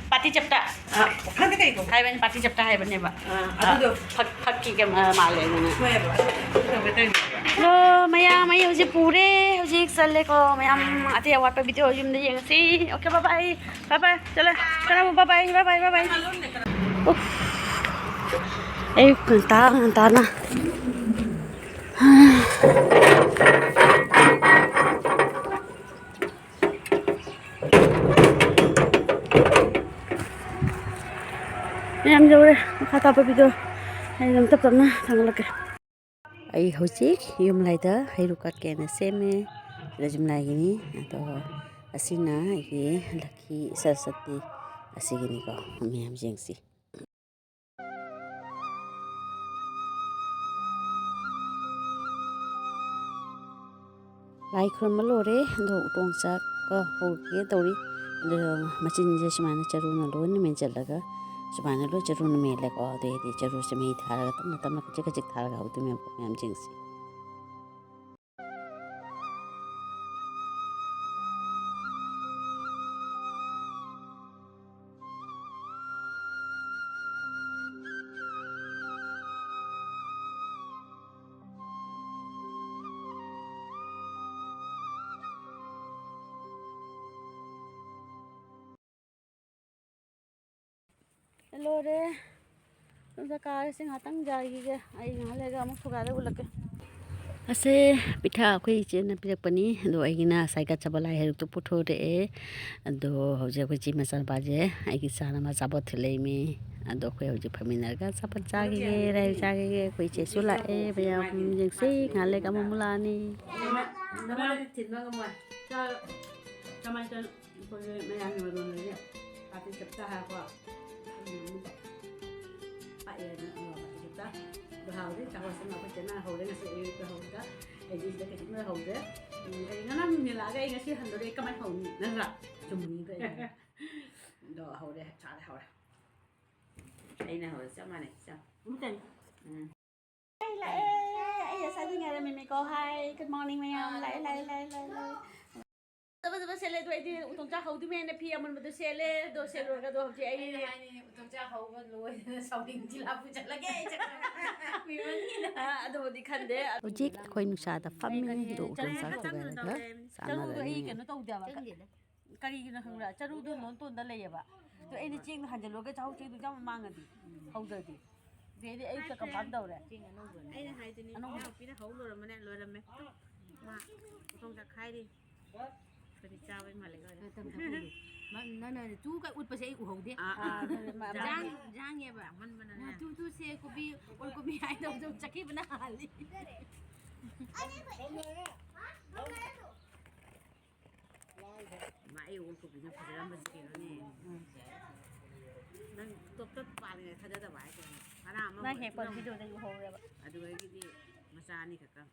ꯄꯥꯇꯤ ꯆꯞꯇ꯫ ꯑ, ꯈꯪꯗꯦ ꯀꯩꯅꯣ꯫ ꯍꯥꯏꯕꯅꯤ, ꯄꯥꯇꯤ ꯆꯞꯇ ꯍꯥꯏꯕꯅꯦꯕ꯫ ꯑ, ꯑꯗꯨꯗꯣ꯫ ꯑ, ꯐꯛ-, ꯐꯛꯀꯤ ꯀꯩꯅꯣ, ꯑ, ꯃꯥꯜꯂꯦ ꯑꯗꯨꯅ꯫ ꯍꯣꯏ, ꯑꯗꯨ ꯇꯧꯒꯦ ꯇꯧꯔꯤꯅꯦꯕ꯫ ꯑꯗꯣ ꯃꯌꯥꯝ, ꯑꯩ ꯍꯧꯖꯤꯛ ꯄꯨꯔꯦ꯫ ꯍꯧꯖꯤꯛ ꯆꯠꯂꯦꯀꯣ ꯃꯌꯥꯝ꯫ ꯑꯇꯩ ꯑꯋꯥꯠꯄ video ꯌꯨꯝꯗ ꯌꯦꯡꯉꯁꯤ꯫ Okay, bye bye. Bye bye. ꯆꯠꯂꯦ꯫ ꯆꯠꯂꯦ, bye bye, bye bye, bye bye. ꯎꯐ꯫ ꯑꯌꯨꯛ ꯉꯟꯇꯥ ꯉꯟꯇꯥꯅ꯫ ꯃꯌꯥꯝ ꯌꯧꯔꯦ꯫ ꯃꯈꯥ ꯇꯥꯕ video ꯑꯩ ꯑꯗꯨꯝ ꯇꯞ ꯇꯞꯅ ꯊꯥꯒꯠꯂꯛꯀꯦ꯫ ꯑꯩ ꯍꯧꯖꯤꯛ ꯌꯨꯝꯂꯥꯏꯗ ꯍꯩꯔꯨꯛ ꯀꯠꯀꯦꯅ ꯁꯦꯝꯃꯦ꯫ ꯁꯤꯗ ꯌꯨꯝꯂꯥꯏꯒꯤꯅꯤ꯫ ꯑꯗꯣ ꯑꯁꯤꯅ ꯑꯩꯒꯤ ꯂꯛꯈꯤ ꯁꯔꯁꯇꯤ ꯑꯁꯤꯒꯤꯅꯤꯀꯣ꯫ ꯃꯌꯥꯝ ꯌꯦꯡꯁꯤ꯫ ꯂꯥꯏ ꯈꯨꯔꯨꯝꯕ ꯂꯣꯏꯔꯦ꯫ ꯑꯗꯣ ꯎꯇꯣꯡ ꯆꯥꯛꯀ ꯍꯧꯒꯦ ꯇꯧꯔꯤ꯫ ꯑꯗꯣ ꯃꯆꯤꯟꯁꯦ ꯁꯨꯃꯥꯏꯅ ꯆꯔꯨꯅ ꯂꯣꯏꯅ ꯃꯦꯟꯁꯤꯜꯂꯒ ꯁꯨꯃꯥꯏꯅ ꯂꯣꯏ ꯆꯔꯨꯅ ꯃꯦꯜꯂꯦꯀꯣ꯫ ꯑꯗꯨꯗꯩꯗꯤ ꯆꯔꯨꯁꯦ ꯃꯩ ꯊꯥꯔꯒ ꯇꯞꯅ ꯇꯞꯅ ꯈꯖꯤꯛ ꯈꯖꯤꯛ ꯊꯥꯔꯒ ꯍꯧꯗꯣꯏꯅꯦꯕ ꯃꯌꯥꯝꯁꯤꯡꯁꯦ꯫ ꯂꯣꯏꯔꯦ꯫ ꯑꯗꯨꯝ ꯆꯥꯛ ꯀꯥꯔꯁꯤ ꯉꯥꯛꯇꯪ ꯌꯥꯏꯈꯤꯒꯦ꯫ ꯑꯩ ꯉꯥꯏꯍꯥꯛ ꯂꯩꯔꯒ ꯑꯃꯨꯛ ꯊꯨꯒꯥꯏꯔ ꯎꯠꯂꯛꯀꯦ꯫ ꯑꯁꯦ ꯄꯤꯊ꯭ꯔꯥ ꯑꯩꯈꯣꯏ ꯏꯆꯦꯅ ꯄꯤꯔꯛꯄꯅꯤ꯫ ꯑꯗꯣ ꯑꯩꯒꯤꯅ ꯉꯁꯥꯏ ꯀꯠꯆꯕ ꯂꯥꯏ ꯍꯩꯔꯨꯛꯇꯨ ꯄꯨꯊꯣꯔꯛꯑꯦ꯫ ꯑꯗꯣ ꯍꯧꯖꯤꯛ ꯑꯩꯈꯣꯏ ꯏꯆꯦ ꯃꯆꯥꯅꯨꯄꯥꯁꯦ ꯑꯩꯒꯤ ꯆꯥꯅꯕ ꯑꯆꯥꯄꯣꯠ ꯊꯤꯜꯂꯛꯏꯃꯤ꯫ ꯑꯗꯣ ꯑꯩꯈꯣꯏ ꯍꯧꯖꯤꯛ ꯐꯝꯃꯤꯟꯅꯔꯒ ꯑꯆꯥꯄꯣꯠ ꯆꯥꯈꯤꯒꯦ, ꯂꯥꯏ ꯆꯥꯈꯤꯒꯦ꯫ ꯑꯩꯈꯣꯏ ꯏꯆꯦꯁꯨ ꯂꯥꯛꯑꯦ꯫ ꯃꯌꯥꯝ ꯌꯦꯡꯁꯤ꯫ ꯉꯥꯏꯍꯥꯛ ꯂꯩꯔꯒ ꯑꯃꯨꯛ ꯂꯥꯛꯑꯅꯤ꯫ ꯅꯉꯣꯟꯗꯗꯤ ꯊꯤꯟꯕ ꯉꯝꯃꯣꯏ꯫ ꯆꯥ-, ꯀꯃꯥꯏꯅ ꯇꯧꯅꯤ? ꯑꯩꯈꯣꯏꯒꯤ ꯃꯌꯥꯝꯒꯤ ꯃꯔꯣꯟꯗꯗꯤ ꯄꯥꯔꯇꯤ ꯆꯞ ꯆꯥ ꯍꯥꯏꯀꯣ꯫ ꯎꯝ, ꯄꯥꯛꯑꯦꯅ, ꯑ, ꯄꯥꯔꯇꯤ ꯆꯞ ꯆꯥ꯫ ꯑꯗꯣ ꯍꯥꯎꯗꯤ ꯆꯥꯛ ꯋꯥꯠꯁꯤꯟꯕ ꯑꯩꯈꯣꯏ ꯆꯦꯅ ꯍꯧꯔꯦ ꯉꯁꯤ ꯑꯌꯨꯛꯇ ꯍꯧꯕꯗ꯫ ꯑꯩꯗꯤ ꯁꯤꯗ ꯀꯩꯁꯨ ꯂꯣꯏ ꯍꯧꯗꯦ꯫ ꯎꯝ, ꯑꯩ ꯉꯔꯥꯡ ꯅꯨꯡꯊꯤꯜ ꯂꯥꯛꯑꯒ ꯑꯩ ꯉꯁꯤ ꯍꯟꯗꯣꯔꯦ꯫ ꯑꯩ ꯀꯃꯥꯏꯅ ꯍꯧꯅꯤ? ꯅꯠꯇ꯭ꯔꯥ? ꯆꯨꯝꯕꯅꯤꯗꯣ ꯑꯩ꯫ ꯑꯗꯣ ꯍꯧꯔꯦ, ꯆꯥꯔꯦ, ꯍꯧꯔꯦ꯫ ꯑꯩꯅ ꯍꯧꯔꯦ, ꯆꯞ ꯃꯥꯟꯅꯩ, ꯆꯞ꯫ ꯑꯃꯇꯅꯤ꯫ ꯎꯝ꯫ ꯑꯩ ꯂꯥꯛꯑꯦ꯫ ꯑꯩ ꯉꯁꯥꯏꯗꯤ ꯉꯥꯏꯔꯝꯃꯤꯅꯦꯀꯣ꯫ Hi, good morning ꯃꯌꯥꯝ꯫ ꯂꯥꯛꯑꯦ, ꯂꯥꯛꯑꯦ, ꯂꯥꯛꯑꯦ, ꯂꯥꯛꯑꯦ, ꯂꯥꯛꯑꯦ꯫ ꯐꯖ ꯐꯖꯕ ꯁꯦꯠꯂꯦ꯫ ꯑꯗꯣ ꯑꯩꯗꯤ ꯎꯇꯣꯡ ꯆꯥꯛ ꯍꯧꯗ꯭ꯔꯤꯉꯩꯗ ꯐꯤ ꯑꯃꯟꯕꯗꯣ ꯁꯦꯠꯂꯦ꯫ ꯑꯗꯣ ꯁꯦꯠꯂꯨꯔꯒ ꯑꯗꯣ ꯍꯧꯖꯤꯛ ꯑꯩ ꯑꯩꯅ ꯍꯥꯏꯅꯤ, ꯎꯇꯣꯡ ꯆꯥꯛ ꯍꯧꯕ ꯂꯣꯏꯗꯅ ꯁꯥꯎꯅꯤꯡ ꯖꯤꯂꯥ ꯄꯨ ꯆꯠꯂꯒꯦ꯫ ꯑꯩ ꯆꯠꯈ꯭ꯔꯒ ꯀꯨꯏꯃꯟꯒꯤꯅ꯫ ꯑ, ꯑꯗꯨꯕꯨꯗꯤ ꯈꯟꯗꯦ꯫ ꯍꯧꯖꯤꯛ ꯑꯩꯈꯣꯏ ꯅꯨꯡꯁꯥꯗ ꯐꯝꯃꯤ꯫ ꯑꯗꯣ ꯎꯇꯣꯡ ꯆꯥꯛ ꯇꯧꯕ ꯍꯥꯏꯔꯒ ꯆꯥꯅꯔꯅꯤ꯫ ꯆꯔꯨꯗꯣ ꯑꯩ ꯀꯩꯅꯣ ꯇꯧꯗꯦꯕ꯫ ꯈꯪꯗꯦꯗ꯫ ꯀꯔꯤꯒꯤꯅꯣ ꯈꯪꯕ꯭ꯔꯥ? ꯆꯔꯨꯗꯣ ꯅꯣꯟ ꯇꯣꯟꯗ ꯂꯩꯌꯦꯕ꯫ ꯑꯗꯣ ꯑꯩꯅ ꯆꯦꯡꯗꯣ ꯍꯥꯟꯖꯜꯂꯨꯔꯒ ꯆꯥꯛꯍꯧ ꯆꯦꯡꯗꯣ ꯌꯥꯝ ꯃꯥꯡꯉꯗꯤ, ꯍꯧꯗ꯭ꯔꯗꯤ꯫ ꯑꯗꯩꯗꯤ ꯑꯌꯨꯛꯇ ꯀꯝꯐꯥꯝ ꯇꯧꯔꯦ꯫ ꯆꯦꯡ ꯑꯅꯧꯕꯅꯦ꯫ ꯑꯩꯅ ꯍꯥꯏꯗꯨꯅꯤ, ꯑꯅꯧꯕ꯫ ꯏꯅꯥꯎꯄꯤꯅ ꯍꯧ ꯂꯣꯏꯔꯝꯕꯅꯦ, ꯂꯣꯏꯔꯝꯃꯦ꯫ ꯃꯥ ꯎꯇꯣꯡ ꯆꯥꯛꯈꯥꯏꯔꯤ꯫ ꯑꯩꯈꯣꯏꯗꯤ ꯆꯥꯕꯩ ꯃꯥꯜꯂꯦ ꯂꯣꯏꯔꯦ꯫ ꯈꯔ ꯇꯞꯅ ꯇꯞꯅ ꯍꯧ꯫ ꯅꯪꯅ ꯇꯨ ꯀ ꯎꯠꯄꯁꯦ ꯑꯩ ꯎꯍꯧꯗꯦ꯫ ꯑꯥ, ꯑꯥ꯫ ꯖꯥꯡ ꯖꯥꯡꯉꯦꯕ꯫ ꯇꯨ ꯇꯨꯁꯦ ꯀꯣꯕꯤ ꯑꯣꯜ ꯀꯣꯕꯤ ꯍꯥꯏꯗꯧꯗꯣ ꯆꯠꯈꯤꯕꯅ ꯍꯥꯜꯂꯤ꯫ ꯃꯥ ꯑꯩ ꯑꯣꯜ ꯀꯣꯕꯤꯗꯣ ꯐꯖꯔꯝꯕꯁꯦ ꯀꯩꯅꯣꯅꯦ꯫ ꯅꯪ ꯇꯣꯞ ꯇꯣꯞ ꯄꯥꯜꯂꯤꯉꯩ ꯊꯥꯖꯗꯕ ꯍꯥꯏꯇꯥꯔꯦ꯫ ꯃꯅꯥ ꯑꯃ ꯅꯪ ꯍꯦꯛꯄ ꯎꯍꯧꯗꯦ꯫ ꯚꯤꯗꯤꯑꯣꯗ ꯑꯩ ꯎꯍꯧꯔꯦꯕ꯫ ꯑꯗꯨꯗꯒꯤꯗꯤ ꯃꯆꯥ ꯑꯅꯤꯈꯛꯇꯪ꯫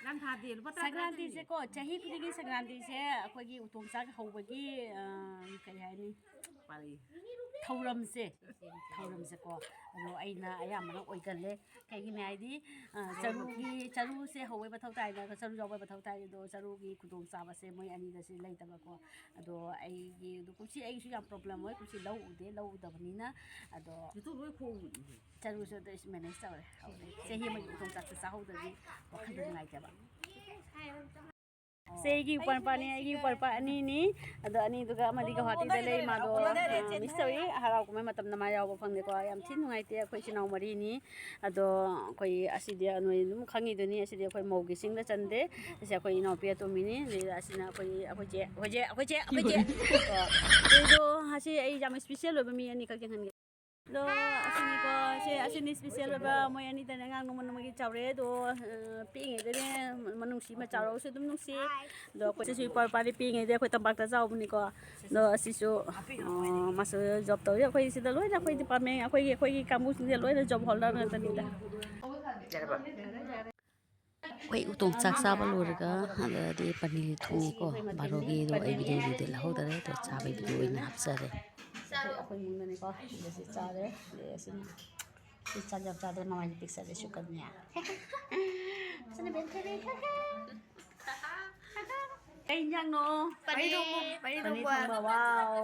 ꯌꯥꯝ ꯊꯥꯗꯦ, ꯂꯨꯄꯥ ꯇꯔꯥ ꯇꯔꯥ ꯇꯅꯤ꯫ ꯁꯪꯀ꯭ꯔꯥꯟꯇꯤꯁꯦꯀꯣ, ꯆꯍꯤ ꯈꯨꯗꯤꯡꯒꯤ ꯁꯪꯀ꯭ꯔꯥꯟꯇꯤꯁꯦ ꯑꯩꯈꯣꯏꯒꯤ ꯎꯇꯣꯡ ꯆꯥꯛ ꯍꯧꯕꯒꯤ, ꯑ, ꯀꯩ ꯍꯥꯏꯅꯤ? ꯄꯥꯜꯂꯤ꯫ ꯊꯧꯔꯝꯁꯦ, ꯊꯧꯔꯝꯁꯦꯀꯣ, ꯑꯗꯣ ꯑꯩꯅ ꯑꯌꯥꯝꯕꯅ ꯑꯣꯏꯒꯜꯂꯦ꯫ ꯀꯩꯒꯤꯅꯣ ꯍꯥꯏꯗꯤ, ꯑ, ꯆꯔꯨꯒꯤ, ꯆꯔꯨꯁꯦ ꯍꯧꯕꯩ ꯃꯊꯧ ꯇꯥꯏꯗꯅ, ꯆꯔꯨ ꯌꯥꯎꯕꯩ ꯃꯊꯧ ꯇꯥꯏ, ꯑꯗꯣ ꯆꯔꯨꯒꯤ ꯈꯨꯗꯣꯡꯆꯥꯕꯁꯦ ꯃꯣꯏ ꯑꯅꯤꯗꯁꯤ ꯂꯩꯇꯕꯀꯣ꯫ ꯑꯗꯣ ꯑꯩꯒꯤ, ꯑꯗꯣ ꯀꯨꯝꯁꯤ ꯑꯩꯒꯤꯁꯨ ꯌꯥꯝ ꯄ꯭ꯔꯣꯕ꯭ꯂꯦꯝ ꯑꯣꯏ, ꯀꯨꯝꯁꯤ ꯂꯧ ꯎꯗꯦ, ꯂꯧ ꯎꯗꯕꯅꯤꯅ꯫ ꯑꯗꯣ ꯌꯨꯇꯨꯕ ꯂꯣꯏ ꯈꯣꯛꯎ꯫ ꯆꯔꯨꯁꯨ ꯑꯗꯨ ꯑꯩꯁꯨ ꯃꯦꯅꯦꯖ ꯇꯧꯔꯦ꯫ ꯍꯧꯔꯦ꯫ ꯆꯍꯤ ꯑꯃꯒꯤ ꯎꯇꯣꯡ ꯆꯥꯛꯁꯦ ꯆꯥꯍꯧꯗ꯭ꯔꯗꯤ ꯋꯥꯈꯜꯗꯣ ꯅꯨꯡꯉꯥꯏꯇꯦꯕ꯫ ꯁꯦ ꯑꯩꯒꯤ ꯏꯄ꯭ꯋꯥ ꯅꯨꯄꯥꯅꯦ, ꯑꯩꯒꯤ ꯏꯄ꯭ꯋꯥ ꯅꯨꯄꯥ ꯑꯅꯤꯅꯤ꯫ ꯑꯗꯣ ꯑꯅꯤꯗꯨꯒ ꯑꯃꯗꯤ ꯒꯧꯍꯥꯇꯤꯗ ꯂꯩ, ꯃꯥꯗꯣ, ꯑ, ꯃꯤꯁ ꯇꯧꯏ꯫ ꯍꯔꯥꯎ ꯀꯨꯝꯍꯩ ꯃꯇꯝꯗ ꯃꯥ ꯌꯥꯎꯕ ꯐꯪꯗꯦꯀꯣ꯫ ꯌꯥꯝ ꯊꯤꯅ ꯅꯨꯡꯉꯥꯏꯇꯦ꯫ ꯑꯩꯈꯣꯏ ꯏꯆꯤꯟ ꯏꯅꯥꯎ ꯃꯔꯤꯅꯤ꯫ ꯑꯗꯣ ꯑꯩꯈꯣꯏ ꯑꯁꯤꯗꯤ ꯅꯣꯏ ꯑꯗꯨꯝ ꯈꯪꯉꯤꯗꯨꯅꯤ, ꯑꯁꯤꯗꯤ ꯑꯩꯈꯣꯏ ꯃꯧꯒꯤ ꯆꯤꯡꯗ ꯆꯟꯗꯦ꯫ ꯑꯁꯤ ꯑꯩꯈꯣꯏ ꯏꯅꯥꯎꯄꯤ ꯑꯇꯣꯝꯕꯤꯅꯤ꯫ ꯑꯗꯩ ꯑꯁꯤꯅ ꯑꯩꯈꯣꯏ, ꯑꯩꯈꯣꯏ ꯆꯦ, ꯑꯩꯈꯣꯏ ꯆꯦ, ꯑꯩꯈꯣꯏ ꯆꯦ, ꯑꯩꯈꯣꯏ ꯆꯦ꯫ ꯀꯣ꯫ ꯑꯗꯨꯗꯣ ꯑꯁꯤ ꯑꯩ ꯌꯥꯝ ꯏꯁꯄꯤꯁꯦꯜ ꯑꯣꯏꯕ ꯃꯤ ꯑꯅꯤꯈꯛ ꯌꯦꯡꯍꯟꯒꯦ꯫ ꯑꯗꯣ ꯑꯁꯤꯅꯤꯀꯣ, ꯁꯦ, ꯑꯁꯤꯅꯤ ꯏꯁꯄꯤꯁꯦꯜ ꯑꯣꯏꯕ, ꯃꯣꯏ ꯑꯅꯤꯗꯅꯦ ꯑꯉꯥꯡ ꯅꯣꯡꯃ ꯅꯣꯡꯃꯒꯤ ꯆꯥꯎꯔꯛꯑꯦ꯫ ꯑꯗꯣ, ꯑ, ꯄꯤꯛꯏꯉꯩꯗꯅꯦ ꯃꯅꯨꯡꯁꯤ ꯑꯃ ꯆꯥꯎꯔꯛꯑꯁꯨ ꯑꯗꯨꯝ ꯅꯨꯡꯁꯤ꯫ ꯑꯗꯣ ꯑꯩꯈꯣꯏ ꯁꯤꯁꯨ ꯏꯄꯥ ꯏꯄꯥꯗꯤ ꯄꯤꯛꯏꯉꯩꯗ ꯑꯩꯈꯣꯏ ꯇꯝꯄꯥꯛꯇ ꯆꯥꯎꯕꯅꯤꯀꯣ꯫ ꯑꯗꯣ ꯑꯁꯤꯁꯨ, ꯑ, ꯃꯥꯁꯨ ꯖꯣꯕ ꯇꯧꯔꯤ꯫ ꯑꯩꯈꯣꯏ ꯁꯤꯗ ꯂꯣꯏꯅ ꯑꯩꯈꯣꯏ ꯗꯤꯄꯥꯔꯠꯃꯦꯟ, ꯑꯩꯈꯣꯏꯒꯤ, ꯑꯩꯈꯣꯏꯒꯤ ꯀꯥꯡꯕꯨꯁꯤꯡꯁꯦ ꯂꯣꯏꯅ ꯖꯣꯕ ꯍꯣꯜꯗꯔ ꯉꯥꯛꯇꯅꯤꯗ꯫ ꯑꯩꯈꯣꯏ ꯎꯇꯣꯡ ꯆꯥꯛ ꯆꯥꯕ ꯂꯣꯏꯔꯒ, ꯑꯗꯨꯗꯤ ꯄꯅꯤꯔ ꯊꯣꯡꯉꯦꯀꯣ꯫ ꯕꯥꯔꯣꯒꯤꯗꯣ ꯑꯩ ꯚꯤꯗꯤꯑꯣꯗꯨꯗꯤ ꯂꯧꯍꯧꯗꯔꯦ, ꯑꯗꯣ ꯆꯥꯕꯒꯤ ꯚꯤꯗꯤꯑꯣ ꯑꯣꯏꯅ ꯍꯥꯞꯆꯔꯦ꯫ ꯑꯩꯈꯣꯏ ꯏꯃꯨꯡꯗꯅꯦꯀꯣ, ꯑꯗ ꯁꯤ ꯆꯥꯔꯦ, ꯑꯗꯩ ꯑꯁꯤꯅ, ꯁꯤ ꯆꯥꯛ ꯌꯥꯝ ꯆꯥꯗ꯭ꯔꯦ, ꯃꯃꯥꯏꯁꯦ ꯄꯤꯛꯁꯜꯂꯦ, ꯁꯨꯀꯟꯌꯥ꯫ ꯑꯁꯤꯅ ꯕꯦꯟꯊꯣꯏꯕꯤ꯫ ꯀꯩ ꯏꯟꯖꯥꯡꯅꯣ? ꯄꯅꯤꯔ ꯊꯣꯡꯕ, ꯄꯅꯤꯔ ꯄꯅꯤꯔ ꯊꯣꯡꯕ꯫ ꯊꯣꯡꯕ, wow꯫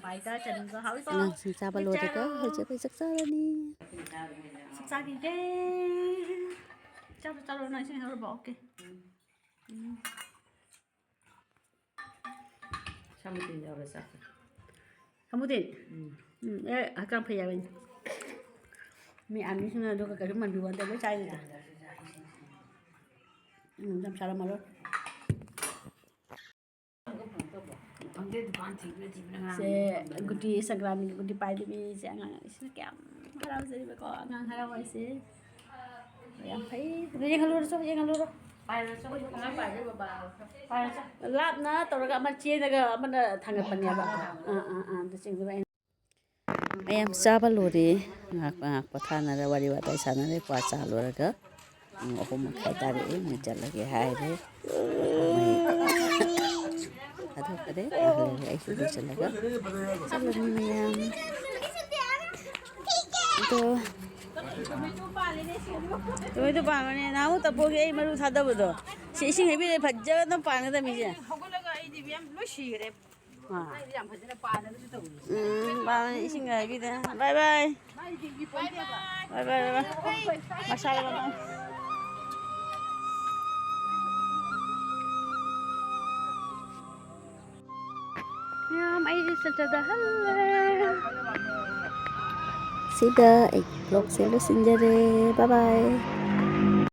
ꯃꯥꯏꯗ ꯆꯅꯤꯡꯕ ꯍꯥꯎꯏꯀꯣ꯫ ꯑꯉꯥꯡꯁꯤꯡ ꯆꯥꯕ ꯂꯣꯏꯔꯒ ꯆꯥꯔꯣ꯫ ꯍꯧꯖꯤꯛ ꯑꯩꯈꯣꯏ ꯆꯥꯛ ꯆꯥꯔꯅꯤ꯫ ꯆꯥꯛ ꯆꯥꯈꯤꯒꯦ꯫ ꯆꯥꯔꯣ, ꯆꯥꯔꯣ, ꯅꯪ ꯏꯁꯤꯡ ꯍꯩꯍꯧꯔꯕꯣ? ꯑꯣꯀꯦ꯫ ꯎꯝ꯫ ꯁꯃꯨꯗꯤꯟ ꯌꯥꯎꯔ ꯆꯥꯁꯦ꯫ ꯁꯃꯨꯗꯤꯟ? ꯎꯝ꯫ ꯎꯝ, ꯑꯦ, ꯍꯛꯆꯥꯡ ꯐꯩ ꯍꯥꯏꯕꯅꯤ꯫ ꯃꯤ ꯑꯥꯔꯃꯤꯁꯤꯡꯅ ꯑꯗꯨꯒ ꯀꯩꯁꯨ ꯃꯟꯕꯤ ꯋꯥꯟꯗ ꯂꯣꯏ ꯆꯥꯏꯗꯨꯗꯤ꯫ ꯎꯝ, ꯌꯥꯝ ꯆꯥꯔꯝꯃꯔꯣꯏ꯫ ꯁꯦ, ꯒꯨꯇꯤ, ꯁꯪꯀ꯭ꯔꯥꯟꯇꯤꯒꯤ ꯒꯨꯇꯤ ꯄꯥꯏꯗꯕꯤꯁꯦ ꯑꯉꯥꯡ ꯑꯁꯤꯅ ꯀꯌꯥꯝ ꯍꯔꯥꯎꯖꯔꯤꯕꯀꯣ, ꯑꯉꯥꯡ ꯍꯔꯥꯎ ꯍꯥꯏꯁꯦ꯫ ꯌꯥꯝ ꯐꯩ꯫ ꯑꯗꯨ ꯌꯦꯡꯍꯜꯂꯨꯔꯣ, ꯆꯣ, ꯌꯦꯡꯍꯜꯂꯨꯔꯣ꯫ ꯂꯥꯞꯅ ꯇꯧꯔꯒ ꯑꯃ ꯆꯦꯟꯂꯒ ꯑꯃꯅ ꯊꯥꯡꯒꯠꯄꯅꯦꯕ꯫ ꯑꯥ, ꯑꯥ, ꯑꯥ, ꯑꯗꯨ ꯆꯤꯡꯗꯨꯗ ꯑꯩꯅ ꯃꯌꯥꯝ ꯆꯥꯕ ꯂꯣꯏꯔꯦ꯫ ꯉꯥꯏꯍꯥꯛ, ꯉꯥꯏꯍꯥꯛ ꯄꯣꯊꯥꯅꯔ ꯋꯥꯔꯤ ꯋꯥꯇꯥꯏ ꯁꯥꯟꯅꯔꯦ꯫ ꯀ꯭ꯋꯥ ꯆꯥ ꯂꯣꯏꯔꯒ ꯄꯨꯡ ꯑꯍꯨꯝ ꯃꯈꯥꯏ ꯇꯥꯔꯛꯑꯦ꯫ ꯃꯣꯏ ꯆꯠꯂꯒꯦ ꯍꯥꯏꯔꯦ꯫ ꯃꯣꯏ ꯊꯥꯗꯣꯛꯈꯔꯦ꯫ ꯇꯥꯍꯜꯂꯒꯦ꯫ ꯑꯩꯁꯨ ꯂꯣꯏꯁꯤꯜꯂꯒ ꯆꯠꯂꯅꯤ ꯃꯌꯥꯝ꯫ ꯑꯗꯣ ꯇꯣꯃꯦꯇꯣ ꯄꯥꯟꯕꯅꯦ꯫ ꯅꯍꯥꯟꯃꯨꯛ ꯇꯄꯣꯛꯀꯤ ꯑꯩ ꯃꯔꯨ ꯊꯥꯗꯕꯗꯣ꯫ ꯁꯤ ꯏꯁꯤꯡ ꯍꯩꯕꯤꯔꯦ ꯐꯖꯅ ꯄꯥꯟꯒꯗꯕꯅꯤ ꯁꯦ꯫ ꯍꯧꯒꯠꯂꯒ ꯑꯩꯗꯤ ꯃꯌꯥꯝ ꯂꯣꯏ ꯁꯤꯈ꯭ꯔꯦ꯫ ꯑꯥ꯫ ꯑꯩꯗꯤ ꯌꯥꯝ ꯐꯖꯅ ꯄꯥꯟꯅꯕꯁꯨ ꯇꯧꯔꯤ꯫ ꯎꯝ, ꯄꯥꯟ-, ꯏꯁꯤꯡ ꯍꯩꯕꯤꯗꯦ꯫ ꯕꯥꯏ ꯕꯥꯏ꯫ ꯕꯥꯏ ꯕꯥꯏ, ꯕꯥꯏ ꯕꯥꯏ꯫ ꯃꯁꯥꯗ ꯃꯅꯥ꯫ ꯃꯌꯥꯝ, ꯑꯩꯗꯤ ꯆꯠꯆꯗ ꯍꯜꯂꯦ꯫ ꯁꯤꯗ ꯑꯩ vlogꯁꯦ ꯂꯣꯏꯁꯤꯟꯖꯔꯦ꯫ ꯕꯥꯏ ꯕꯥꯏ꯫